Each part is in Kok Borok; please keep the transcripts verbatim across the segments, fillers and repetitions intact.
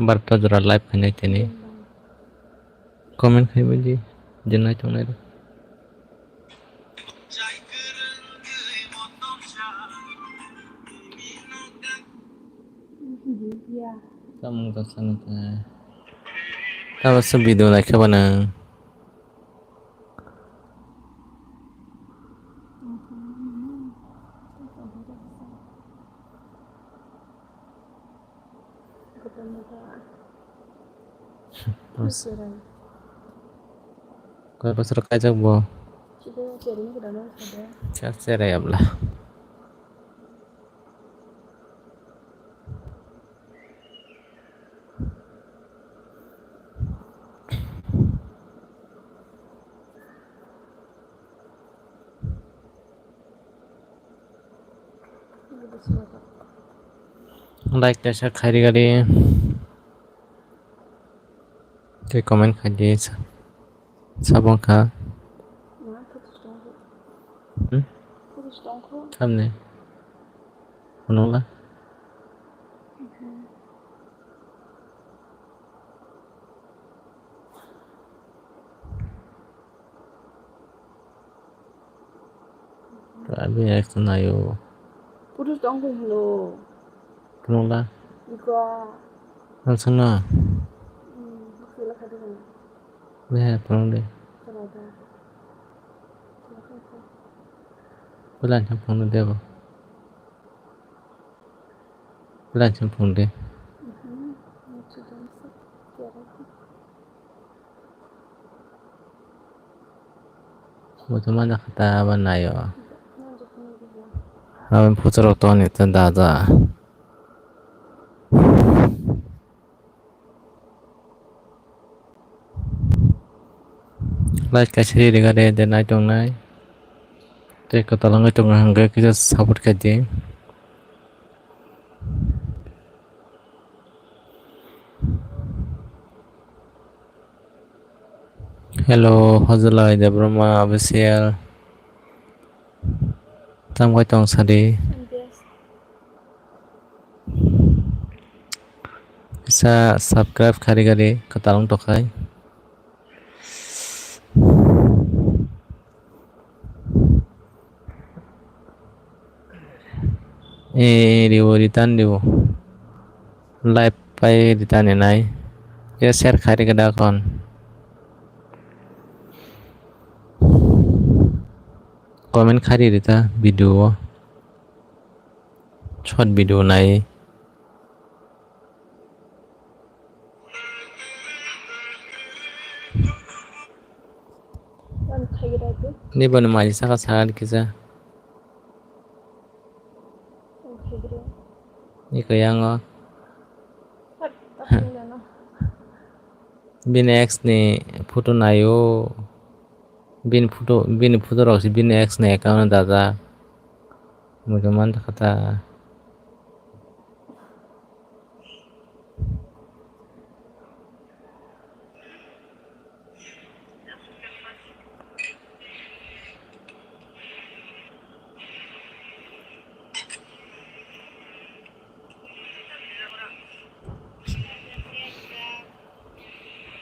Barta jora live khainai tini. Comment khaibai di, je nai tongnai rok. Tamung ta sani ta. Tamo se video naikhe ba nang. Koi bosor kaijak bo? Khe cherai abla. Like kaisa khairi gari. Tei comment khai di sa-, sabong kha. Hmm? Tamni. Phunukla. Abi ek nayo. Putus tong ko hino. Phunukla. Iko. Ang sangna. Hmm, sila khadi ko. Be phunuk de. Sila khadi ko. Pulan chang phunuk de bo. Pulan chang phunuk de. Mhm. Muchung manya kha ta abo naio. Abo photo rok toni ta daja. Like kaisa ri rega de, de nai tong nai. Tei kwtal wngwi tongo hwnkhe kisa support khai di. Hello, Hojolai Debbarma official. Tamo khai tong sadi. Kisa subscribe khari gari kwtal wng tokhai. Eh, ribo return ribo. Live pai return enai. Ya share khari gada kon. Comment khari rita video. Short video nai. Ni boni mai saka saka kisa. Ni kaya ngo. Bini ex ni photo nayo. Bini photo, bini photo rok si bini ex ni account o dajak. Mui khe man kha ta.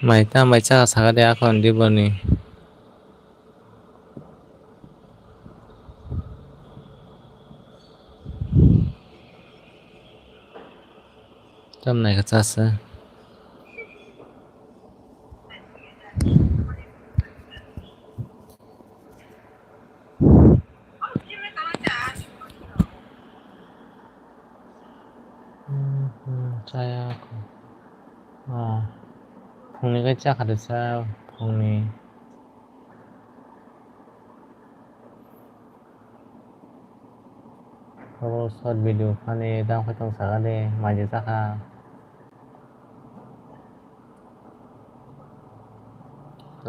Mai ta mai cha saka de akhon di boni. Tam nai kha cha se. Hmm, hmm, chaya kho. Oh, phungni khe cha kha de sa, phungni. Abo short video phani tamo khe tong saka de, maji saka.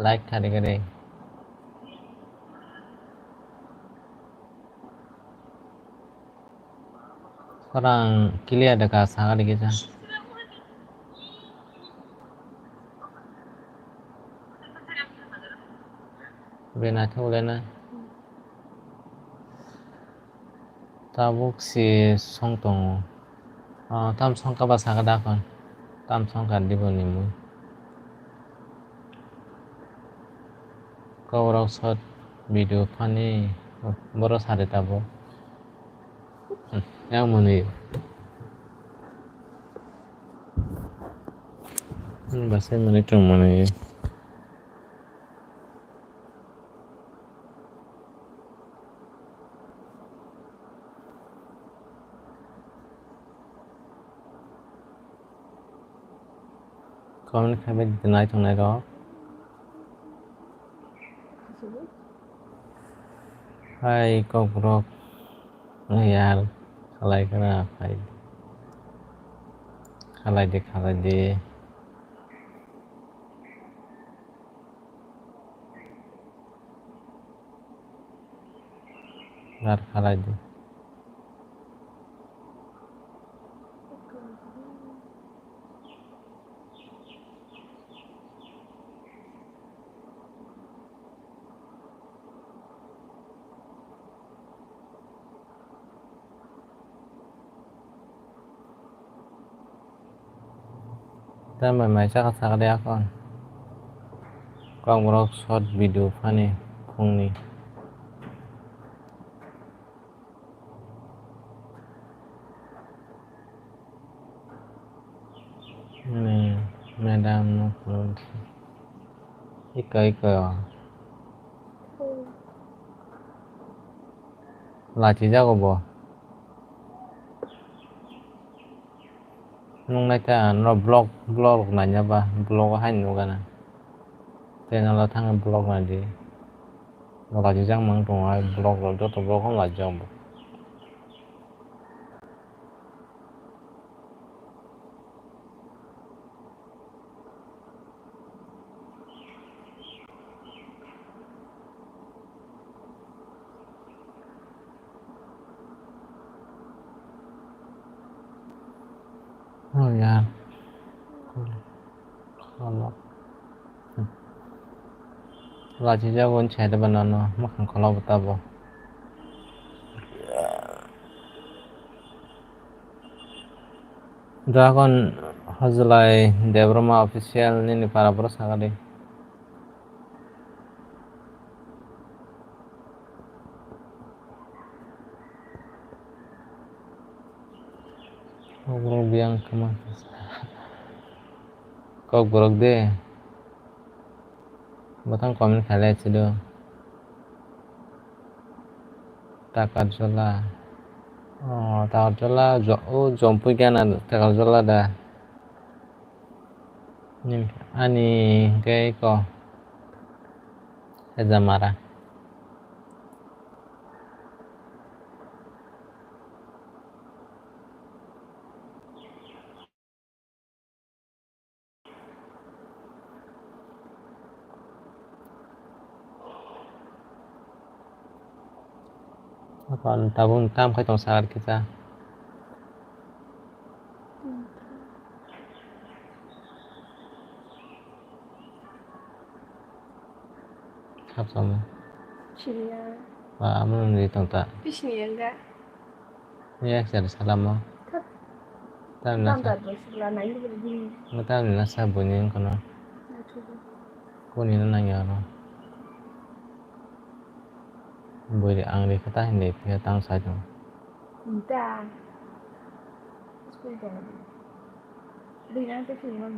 Like khari gari. Khorang clear da ka saka de kisa. Bena thulena. Tabuk si song tongo. Ah, tam song kaba saka da kon. Tam songkar di boni mui. Kokrok short video funny, boro sari tabuk. Hmm, yang mani. Hmm, basai mani tong mani. Comment khlaibai di naithoknairok. Hai kokborok, yar, khalai khna, hai. Khalai di, khalai di. Nar khalai di. Tei mai mai chakha chakha de akon. Kokborok short video funny phungni. Ni madam no phone. Iko iko. Lachijago bo. Nung naikha norok vlog, vlog rok naina ba, vlog o haino nukgana. Channel o thangwi vlog naidi. Bo lachijak mang tongo, ai vlog rok, joto vlog o lachijak bo. Oh ya. Kholok. Lachijago wng sai de ba nono, mwkhang kholok bo tabo. Dragon Hajlai Debbarma official nini para boro sakadi. Kokborok biyang kwma. Kokborok de. Bwthang comment khailai chido. Takarjala. Oh, Takarjala, jo-, o Jompui gana Takarjala da. Ani hwnkhe ko Hejamara. Apan tabuk tam khai tong sar kisa. Hapsamo. Siniya. Ba, amo nung di tong ta. Pisini yang ga. Ni ek sari salamo. Thap. Tam na sa. Tam da sila na ini beri. Mo tam na sa buni yang kono. Na thubu. Kuni na nang ya no. Bui ang ri kata hindi pia tang sa jong. Nta. School ko. Di na te sini mo.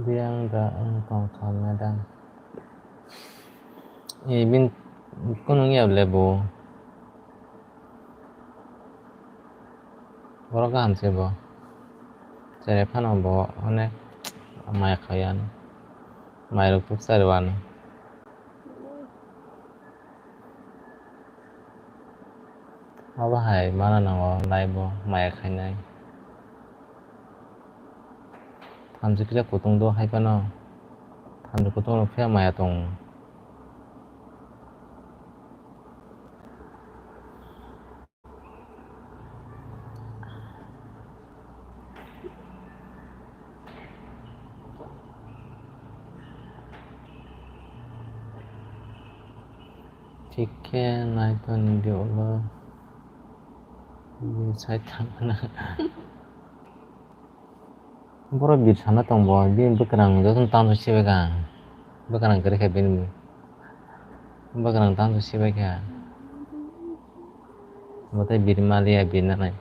Biyang da wng tong kha madam. Ibin kunu ya lebu. Borok kaham se bo. Cherai phano bo onek maya khai ano. Mairok tuk chari o ano. Abo hai mana nango live o maya khainai. Thamchi kisa kutung do hai phano. Thamchi kutung rok phiya maya tongo. Thik khe nai toni di ulo. Bini side thangmano. Borok bir sana tong bo, bini bwkrang jotono tansu sibai kha. Bwkrang kwrwi kha bini. Bwkrang tansu sibai kha. Bo tei bir maliya, bir nanai.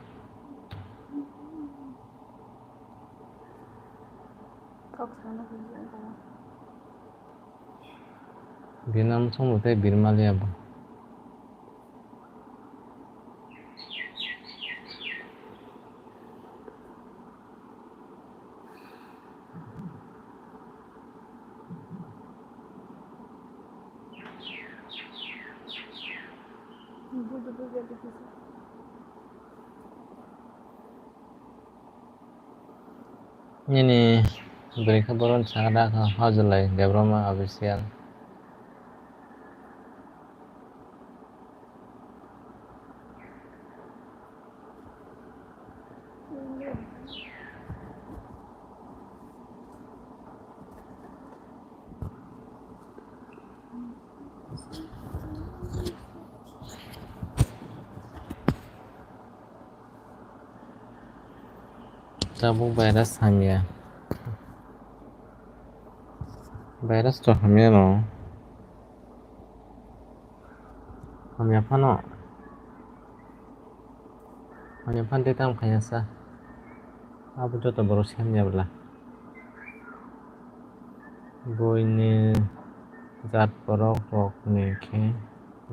Bini amo songbo tei bir maliya bo. Nini bwrwi khe bohrokni sakha da kha Hojlai Debbarma official. Tabuk virus hamya. Virus to hamya no. Hamya phano. Hamya phano tei tamo khaina sa. Abo joto borok se hamya bwla. Buini jat borok rokni khe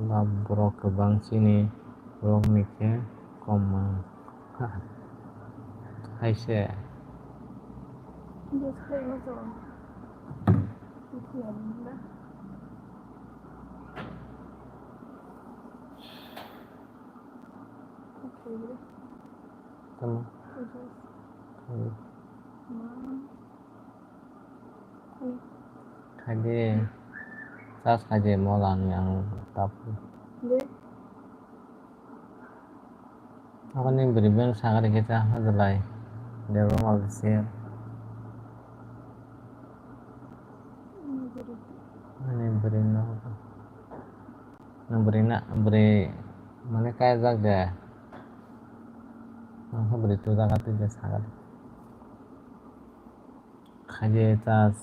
lab borok kwbang, chini borokni khe kom mang. Hai se. Tamo? Khaidi, charge khaidi, mola ni ang tap. Aboni bwrwi beng sakha rikhe cha Hojlai Debbarma official. Ani bwrwi no. Nwng bwrwi na, bwrwi mane kayajak de. Nwng khe bwrwi tubujak atwi de sakha de. Khaidi charge.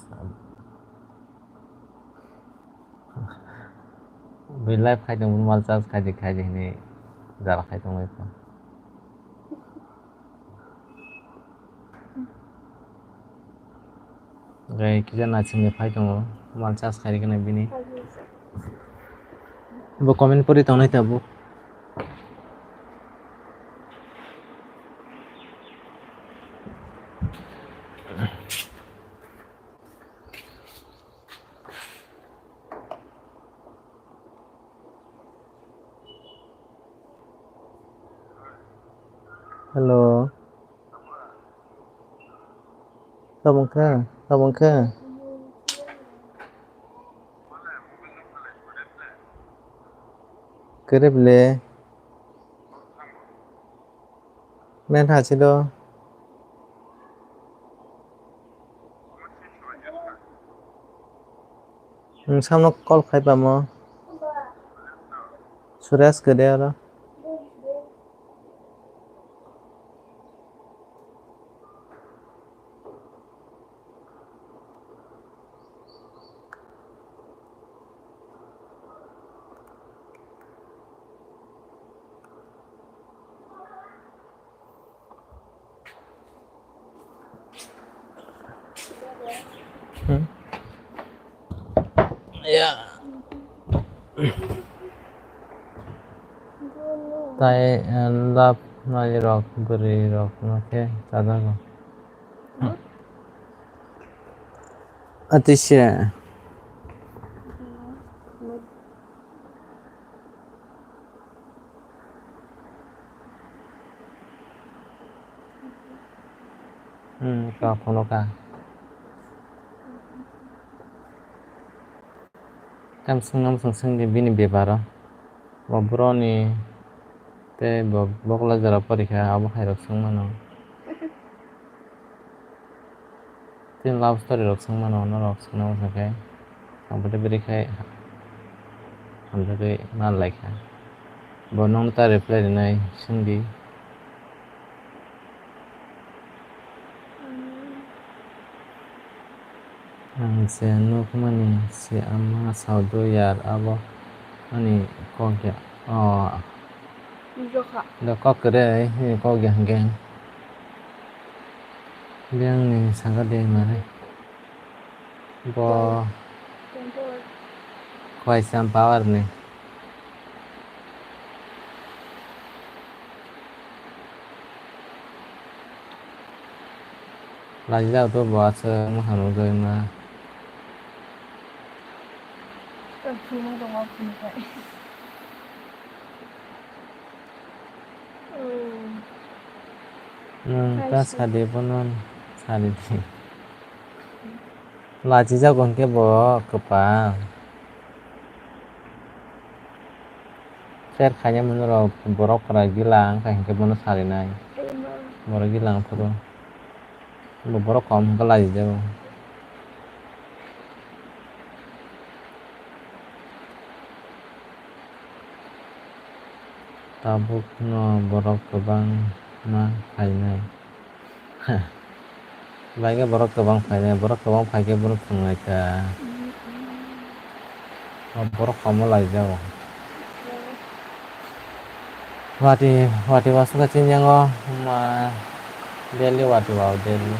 Bwrwi live khai tong, mal charge khaidi khaidi hinwi jala khai tong lai kha. Gai kisa naisingni phai tongo, mal charge khai rikhe bini. Bo comment pori tongnai tabuk. Hello. Tabuk kha, tabuk kha. Kwrwi ble. Men ha si do. Nwng samno call khai pamo. Suresh kwrwi oro. Hmm? Ya. Tai, eh, love nai rok, bwrwi rok no khe chajago. Atisa. Hmm, kok phunukha. Tam swngna swng swngdi bini bebaro. Bo boroni tei bo bokla jora porikha, abo khairok swngmano. Tei love story rok swngmano, norok swngna muchungkhe. Ang bo tei bwrwi khai Bagwi ma laikha. Bo nokno ta reply rwnai swngdi. Ang se nukmani se ama sauduyar abo ani kok ya. O. Nukjakha. Do kok kwrwi, nini kok ya hwnkhe. Biyangni saka de mare. Bo. Twenty-one. Khwai sam power ni. Lajijak to bo aswk mwkhang nukjagwi ma. Tong phunuk tongo phunuk bai. Nwng ta sadi bono sadi di. Lachijago hwnkhe bo kwpal. Share khaina mwnwi rok borok kwrak gila wngkha hinkhe bono sarinai. Borok gila wngphuru. Bo borok kom hwnkhe lachijago. Tabukno borok kwbangma phainai. Bai khe borok kwbang phainai, borok kwbang phai khe bono thwngnai ta. O borok komo laijago. Wati, wati wasukha chini yango ma daily wati wao daily.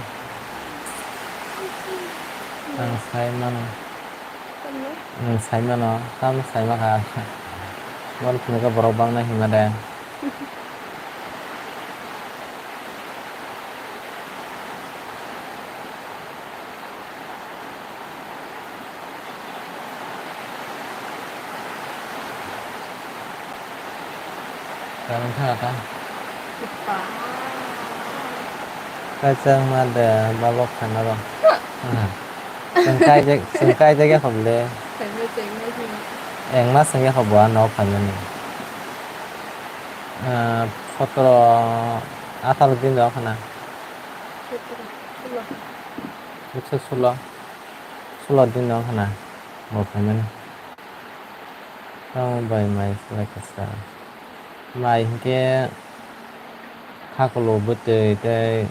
Ang sai mano. Tamni? Ang sai mano, tamo sai ma kha. Bono phunukhe borok bangna hima de. Karon tha ta. Ba. Kaisa ma de babok khana ro. Chwng kai je, chwng kai je ya khobole. Chwng kai je ya khobole. Engma chwng ya khobo ano khaimani. Ah, sotro, atharo din do khana. Sotro, sulo. Ekso sulo. Sulo din do khana. Bo khaimani. Tamo bai mai slai kwchak. Mai hinkhe khakulo bwtwi tei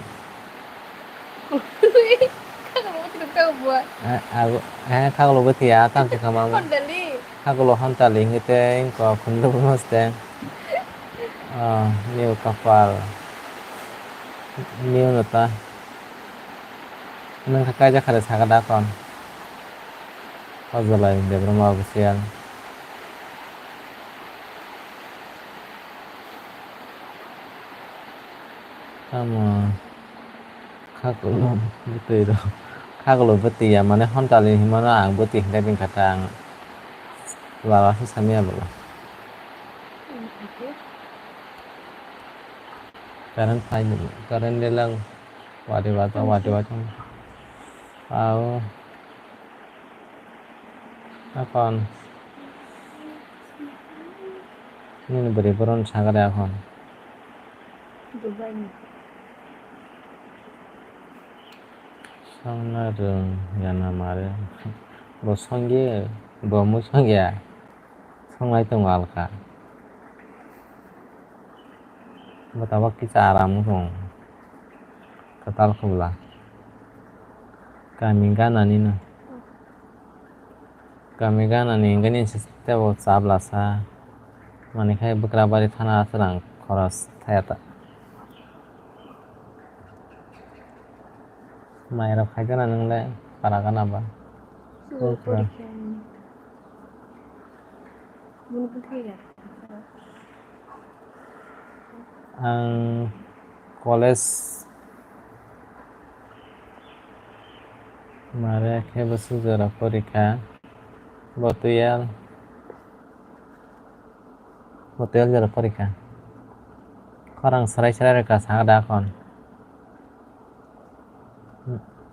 khakulo bwtwi tei buwa. Eh, ago, eh, khakulo bwtwi ya, tamo se kama mo. Hontali. Khakulo hontali hinkhe tei wngkha khundu mosteng. Oh, new kapal. New no ta. Nwng kha kaijak kha de saka da kon. Hojolai Debbarma official. Tamo khakulo bwtwi rok, khakulo bwtwi ya mane hontali hinmano ang bwtwi hinwi bini kha ta ang lala se samya bwla. Current phai, current de lang wati wata wati wata. Au. Akon. Nini bwrwi boron sagare akon. Dubai ni. Songna rwng ya na mare. Bo songye, bo mui songya. Songnai tongo alka. Bo tabok kisa aram wng tongo. Kwtal khobla. Kami ganani no. Kami ganani hwnkhe nini se tebo chablasa. Mani khai bwkra bari thana aswrang khoros thaya ta. Mai rok khai gana nwngle para gana ba. Sini porikha ni. Bini bwthai ya. Ang college mare khe bwswk jora porikha. Bo twiyal, bo twiyal jora porikha. Khorang srai srai rwkha sakha da kon.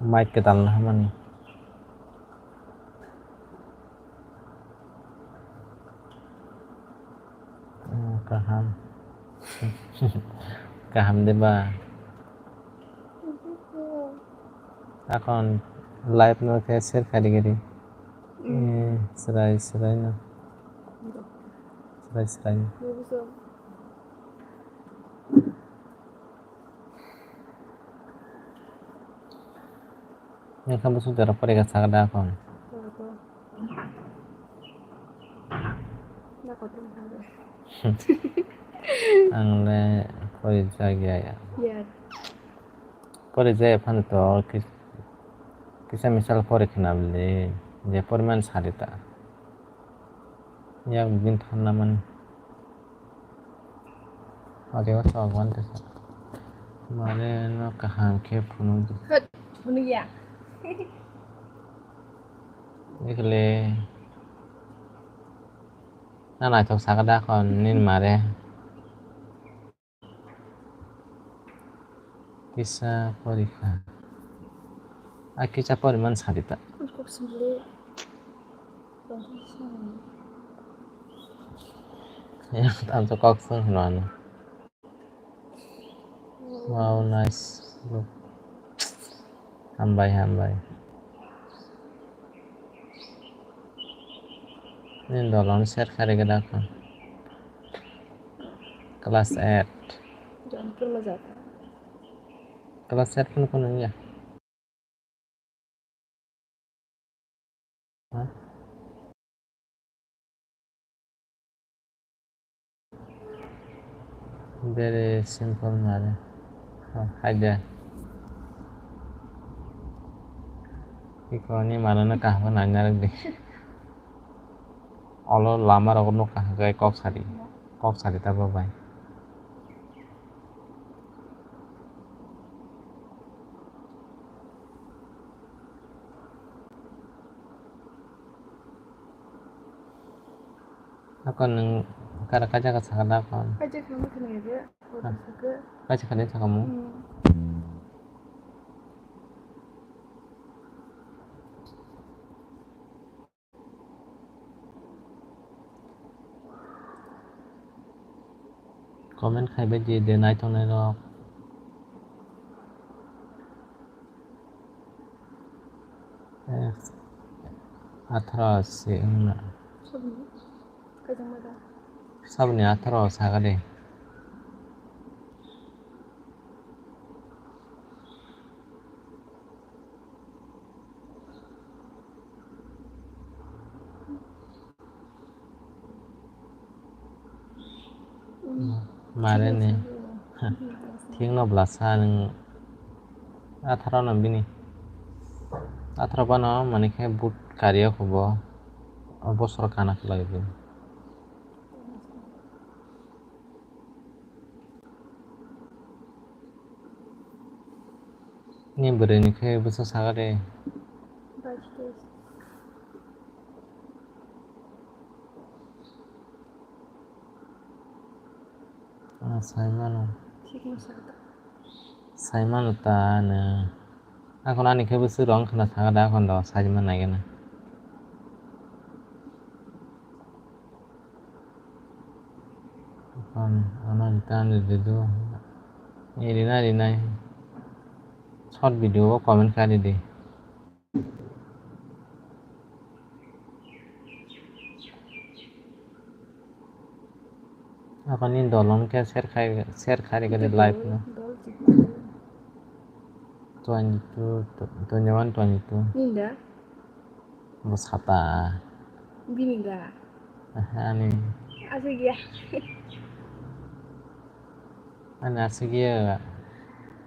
Mic kwtal hamani. Oh, kaham. Kaham de ba? Akon live no khe share khai di giri. Mm. Eh, srai srai no. Bai swrai. Nini kha bwswk jora porikha sakha da kon? Ang le porijak ya ya. Porijak ya phano to kis-, kisa misal pori khna bwle je poriman sari ta. Yak din thanna man. Audio sok man tesa. Mare no kaham khe phunuk di. Hot, phunuk ya. Ekle. Na naithok sakha da kon nini mare. Kisa porikha. A kisa poriman sari ta. Ya, ang to kok sung hino ano. Wow, nice look. Hambai, hambai. Nini dolon share khari gada kho. Class eight. Jauhpur ma jata. Class eight phano phano ya. Ha? Very simple mare. Ha, haida. Iko ni mare no kaham nai narwk di. Olo lama rogo nukha hwnkhe kok sari, kok sari ta bo bai. Hakon nwng kara kaisa kha sakha da kon? Kaisa kha nw khwnaidi, kaisa kha nw sakha mo? Hmm. Comment khai bai di de naitongnai rok. Eh, atharo se wngna. Sabni? Kajang mada? Sabni atharo saga de. Mare ni. Thik no bwlasa nwng atharo no bini. Atharo bano mani khe but kariya khubo. O bosor kana khlai bini. Ni bwrwi ni khe bwsa sakha de. Bais teis. Ah, sai mano. Thik no sakha. Sai mano ta ano. Akhon ani khe bwswk rong khna sakha da akhon do sai man nai gana. Akhon ano return ridi do. Ni rina rinai. Short video o comment kha ridi. Akhon ni dolong khe share khai, share khai rikha de live no. Twenty two, twenty one, twenty two. Ninda? Bo sata. Bini da? Aha, ani. Aswk ya. Ani aswk ya.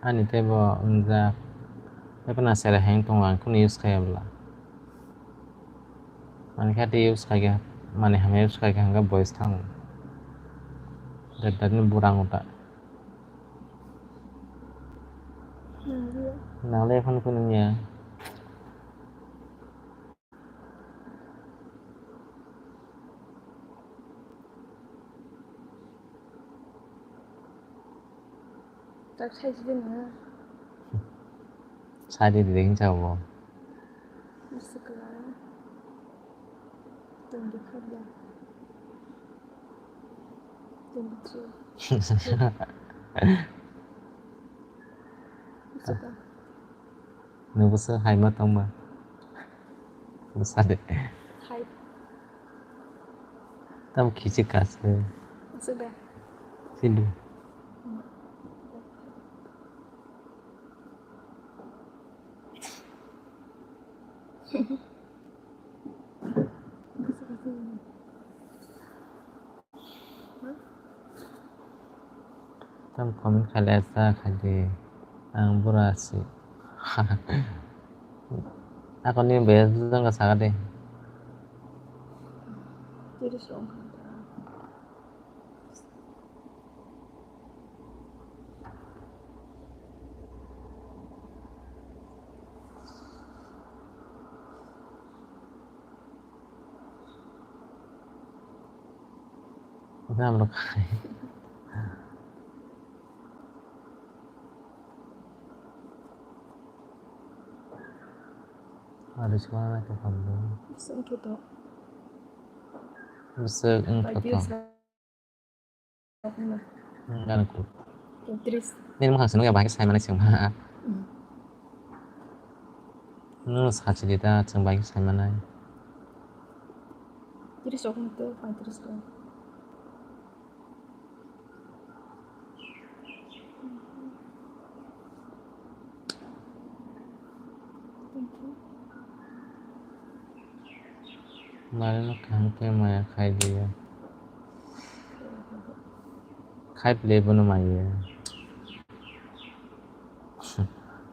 Ani tei bo wngjak. Tei bo na sere heng tongo, ang kunu use khai ya bwla. Mani khe tei use khai khe, mani hamya use khai khe hwnkhe boys thango. Dadani burang uta. Nangli ya. Nangli ekhon kunu ya. Tak sai sidi nang. Sai di ding sa bo. Masuk ke dalam. Twenty five ya. Twenty three. Masuk ke. Nung bwswk hai ma tongma? Bwsa de. Hai. Tam khichi kasu. Aswk da. Sidu. Tam comment khailai sa khaidi. Ang bura si. Ako ni bes jang ka saka de. Ari sima na ka pando. Bwswk wngthotok. Bwswk wngthotok. Gana ku. Tris. Nini mwkhang se nukya bahai khe sai manai se wngha. Nwng sachili ta chwng bahai khe sai manai. Tris rok hwn to paitris rok. Mari no kaham khe maya khai diya. Khai pile bono maya.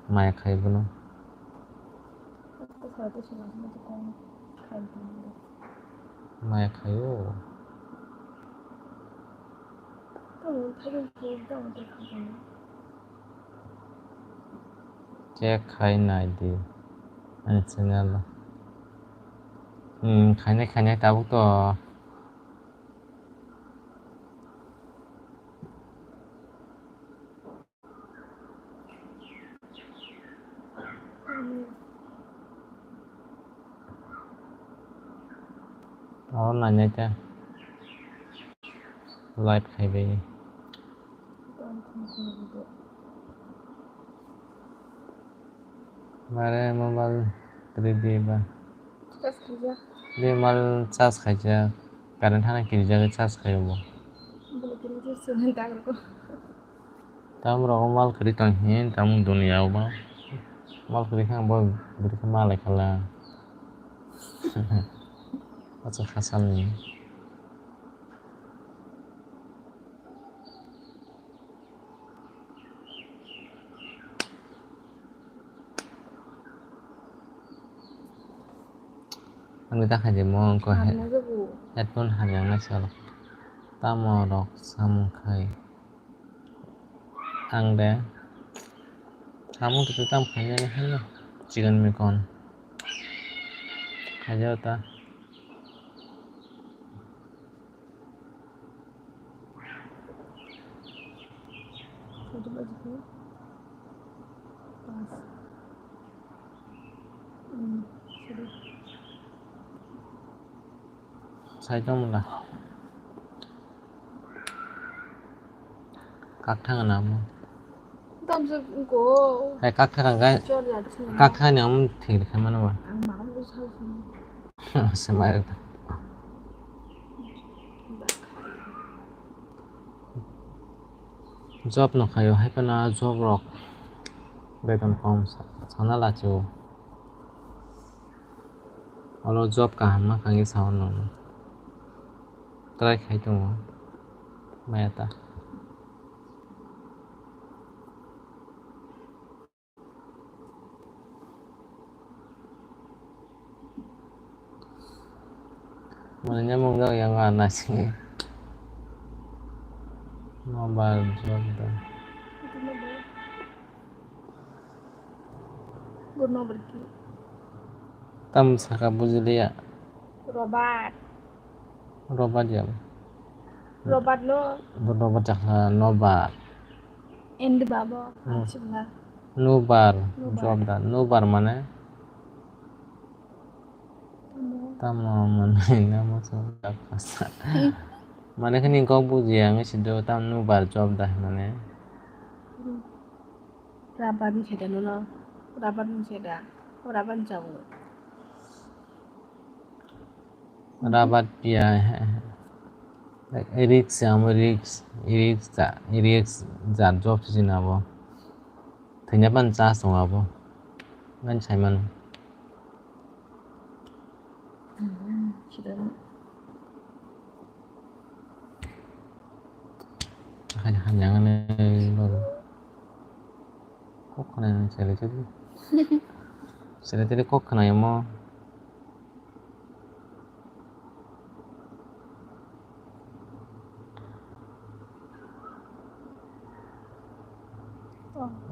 Maya khai bono. Maya khaio. Check khai nai di ani channel o. Hmm, khainai khainai tabuk to. Oro nainai ta live khai bai. Mare mobile kwrwi di ba. Charge khaijak. Di mobile charge khaijak. Current hana kirijak charge khaio bo. Bole kiri je sene dagroko. Tam rok mal kwrwi tong hin tam dunia o ba. Mal kwrwi kha bo bwrwi khe malai khala. Acha khasal ni. Ang ta khaide mo ko he. Hamya jago. Headphone hamya na sal. Tamo rok samung khai. Ang de. Samung tu tam khai na hino. Chicken mikon. Khaja ta. Kaitor mula. Kakthang na mo. Tamsok ko. Hai kakthang ga. Chor ya chor. Kakthang ni am thik khe mano ba. Ang ma ko sa. Semai. Job no khaio hai phano job rok beton kom sa-, sana lachi o. Oro job kaham ma kangwi sao no. Try khai tongo. Maya ta. Mane nyamung jok yang ana sini. Mobile job da. Tam saka bujiliya. Robert. Robert ya. Robert no. Bo Robert jakha nobar. Endi babo. Hmm. Achha. Nobar. Nobar. Job da. Nobar mane. Tamo. Tamo mane namo so jakha. Hmm. Mane khani kok bujiya ang sido tam nobar job da mane. Hmm. Rabar ni seda no no. Rabar ni seda. Rabar ni jago. Rabat pia, he, he. Risk se amo risk, risk ja, risk ja job se sini abo. Thwina pan chance tongo abo. Nang sai mano. Hai, hai, yang ini baru. Kok kena yang sele tadi. Sele tadi kok kena yang mau.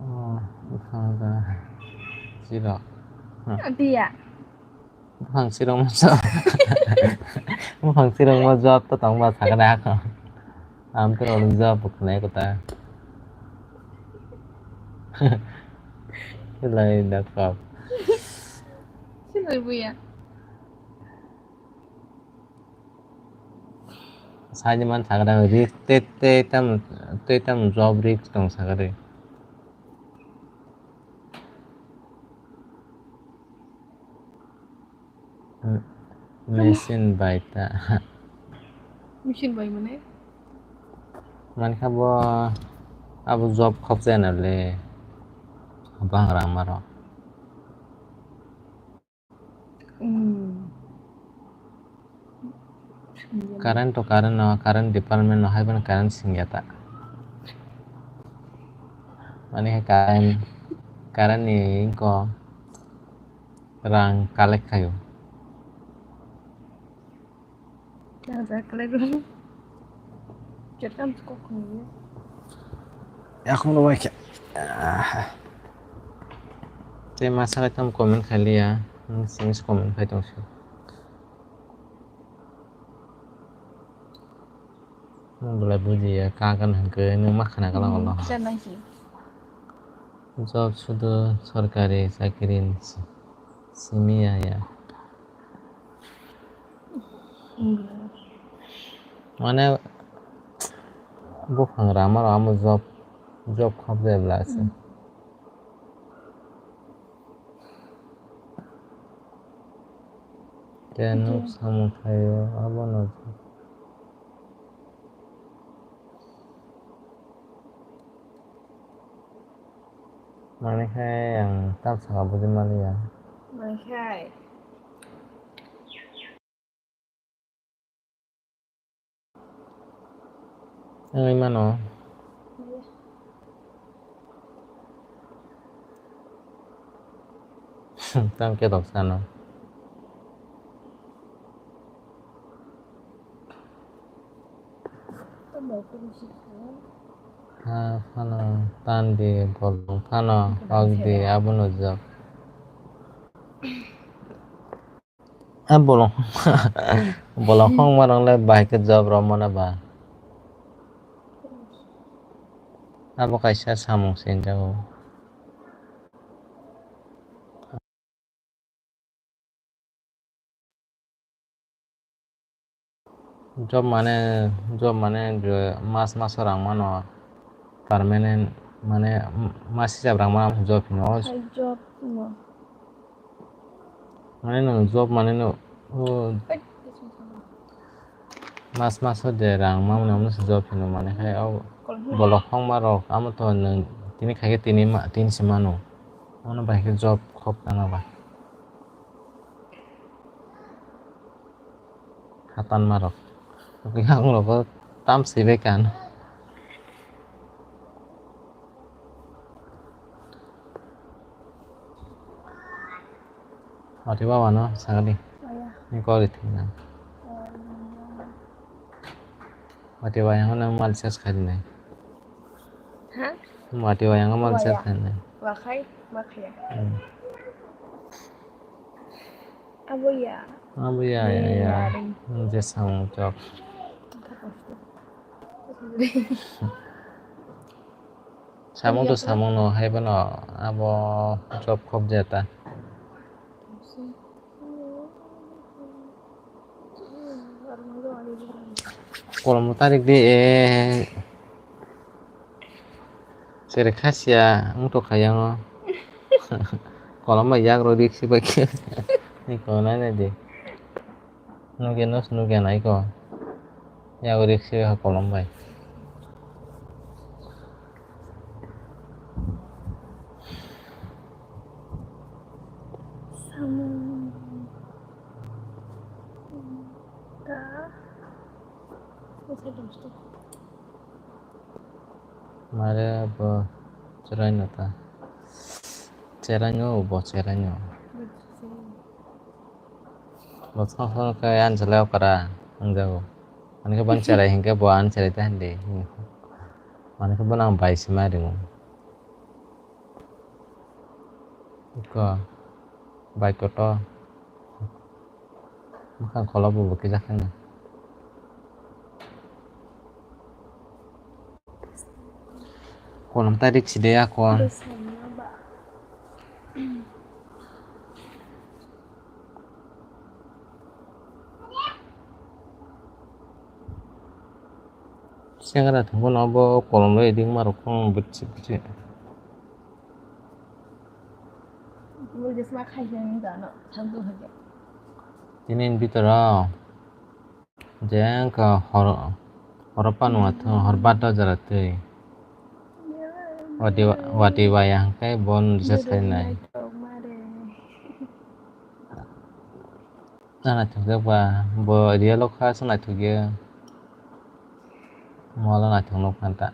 Oh, buphang da. Siro. Dia. Buphang sirong mo job. Buphang sirong mo job to tong ba sakha da ko. Am to rong job buknai ko ta. Lai da ko. Sino buya. Saini man sakha da risk te, te tam, te tam job risk tong sakha de. Machine bai ta. Machine bai mane? Mankha bo abo job khop jana le. Bang rang maro. Hmm. Current to current no, current department no hai ban current singya ta. Mane hai current, current ni ko rang collect khayo. Kaza kle ro. Chetam ko khunye. Yakung no waikhe. Tei masa kaitam comment khailiya. Nung sings comment khai tong si. Nung belai bujiya, kagan hwnkhe nung ma khna kala Hmm, ulo. Chennai si. Job sudu sorkari chakri si-, simiya ya. Mane buphang rama rama job, job khop jai bla se. Hmm. Te nuk samung khaio abono. Mane khai ang tam saka bujui maliya. Mane khai. Wngwi mano. Tang khe rok sano. Ha phano tan di, bolong phano ok di, abono jak. A bolong, bolong khong marang le bahai khe job rw mano ba. Abo kaisa samung se hinjago. Job mane, job mane je mas maso rang mano, permanent mane mas hisab rang mano job hino. Hai job no. Mane no job mane no, o, Ai, mas maso de rang mano no job hino mane hai o bolong khong marok amo to nwng tini khai khe tini ma-, tini se mano. Ono bai khe job khop tangma ba. Hatan marok. Yang rogo tam sibai kan. Wati baba no sagadi. Ni kori thina. Wati ba yang no mal ses khadi nai. Ha? Wati ba yang mal ses khadi nai. Wakhai, wakhai. Hmm. Abo ya. Abo ya, ya, ya. Nung je samung chok. Samung to samung no hai bono abo job khop jeta. Kolom tarik di, eh. Sere khasia wng tokha yango. Kolom bai yak rw rik si bai khe. Ni kolom nai nai di. Nugya nos nugya nai ko. Yago riksirwi ha kolom bai. Samung. Ka. Mare bo cherai no ta. Cherai no bo cherai no. Bo song song khe ani chwla okra wngjago. Ani khe bo ani cherai hinkhe bo ani cherai ta hindi. Ani khe bono ang bai sima ringo. Iko bai kotor. Bwkhang kholo bo bo kisa kheno. Kolom tarik side ya kon. Sengra thangbo no bo kolom rw iding marok kong bwtsi bwtsi. Tini ni bitoro je wngkha hor, horo panwa thung, hor bata jora twi. Wati, wati waya hwnkhe bon risa sainai. Naithok jak ba, bo real o kha se naithok ya. Molo naithok nuk kha ta.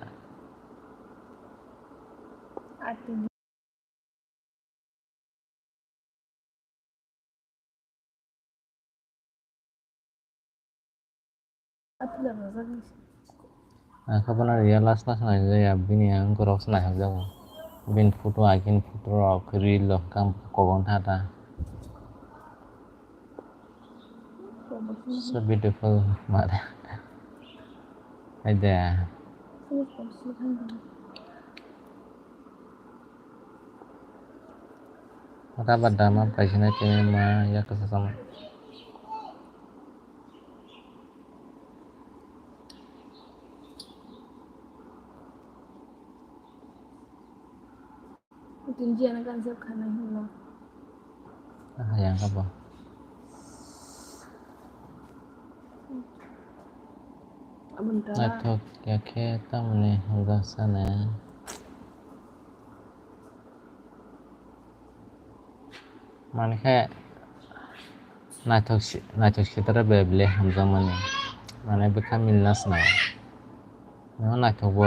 Ang khe bono real last last naijak ya, bini ang borok se naithok jago. Bini photo, agini photo rok, reel rok, kang kobong tha ta. So beautiful, mare. Hai de. Rubber dama paisana tini ma ya kasa sama. Tini jia na kan sep khana hino. Aha, yang apa? Abun ta. Naithok ya khe tamni hwnjak sana. Mani khe naithok si, naithok sitara bai bile hamjakmani. Mane bwkha milna swnam. Nw naithok bo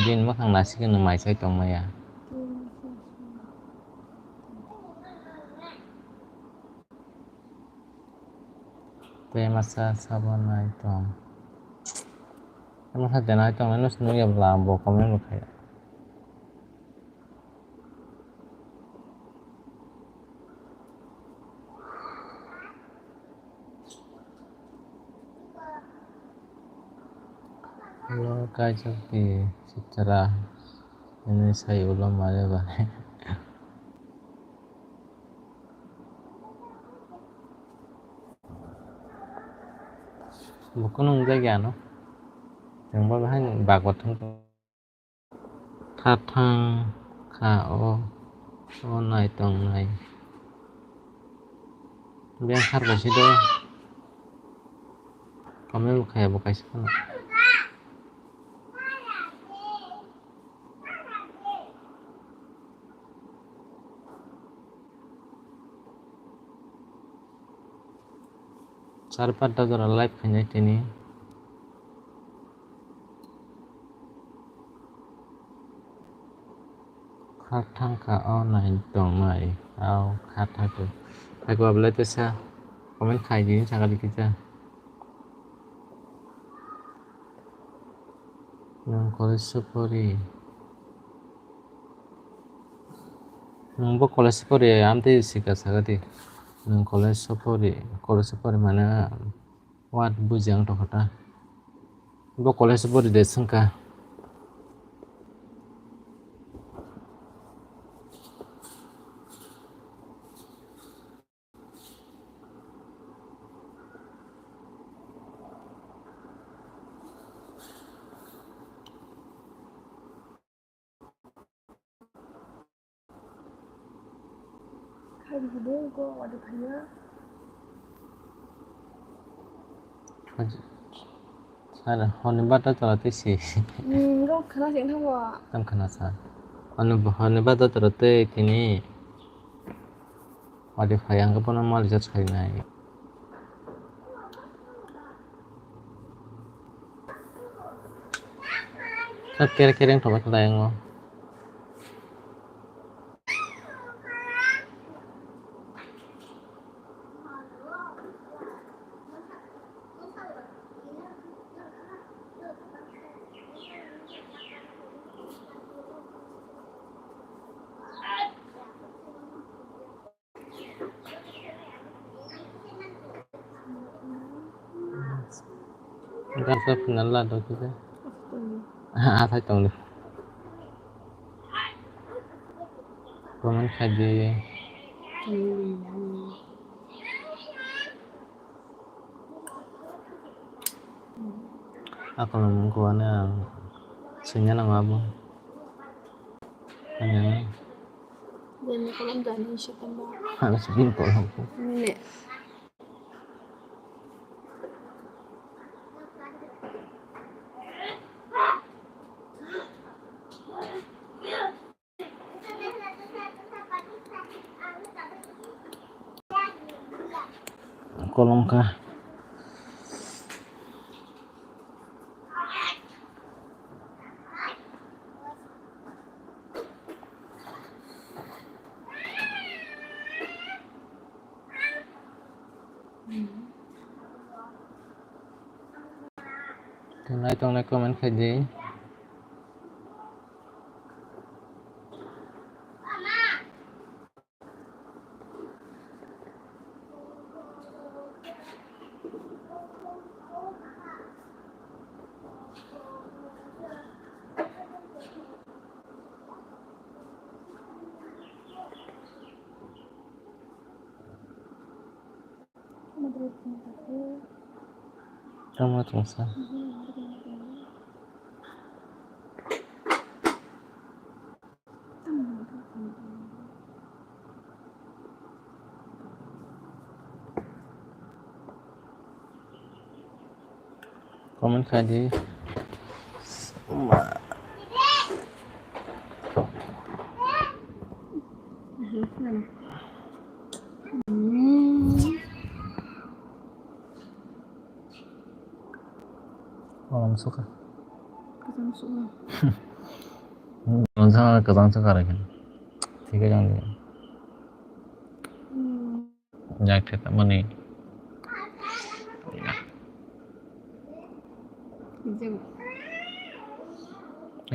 bini mwkhang naisik no mai sai tongmaya. Tei masa sabo nai tong. Masa de nai tong nai no swnwi ya bwla bo comment bo khai. Hello, kaijak di sitra ini sai ulo mare bare. Bukuno wngjak ya no. Chwng bo bahai bagwi thung. Kha thang kha o, o nai tong nai. Beng khar bai si do. Comment bo khaya bo kaisa phano. Char pata jora live khainai tini. Kha thang kha o nai tong nai. Au kha thang kha. Hai ko ablai te sa comment khai di saka di kisa. Nwng college o pori? Nwng bo college o pori, amtwi sika saka di. Nwng college o pori, college o pori mane what buji ang tongkha ta. Bo college o pori de swngkha. Khairi hwdwng kok wadi phaiya. Ano horni bata tora tei si. Hmm, kok khana sing thango. Tam khana sa. Ano horni bata tora tei tini. Wadi phai ang bono mal jat sai nai. Kere kere ang thoma khlai ang. Gasa final la do kisa. Ah, sai tong. Comment khai di. Ako mung ko na senya na mabu. Ano. Demi kolom dani sitemba. Ano sini kolom. Ne. Kolom kha. Tongnai tongnai comment khai di. Tamo tongsa. Comment khai di. Kolom suka. Kwchang suka. Kwchang suka rai khe. Thik khe jang di. Hmm. Jak the tamani.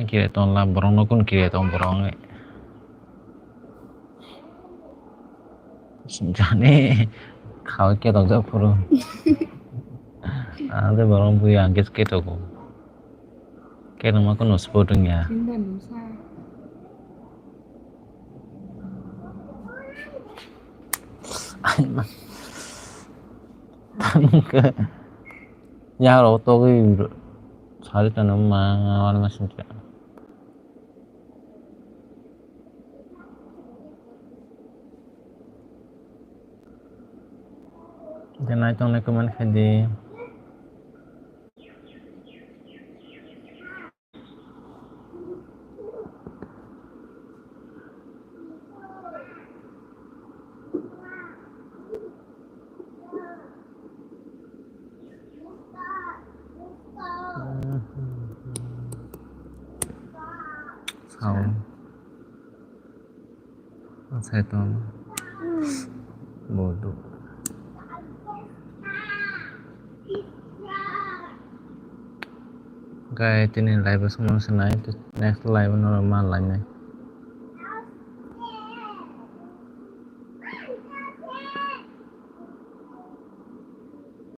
Kire ton la borok no kun kire ton borok nge. Jani khawi ketok jak phuru. Ang de borok bui ang kes ketogo. Ketokma kuno sport wngya. Tamo khe yarok togwi sari tongma wanamasingcha. Tei naitok nai comment khai di. Sao. Sai tong. Bodo. Guys, tini live o songma se nai, next live o norok ma lainai.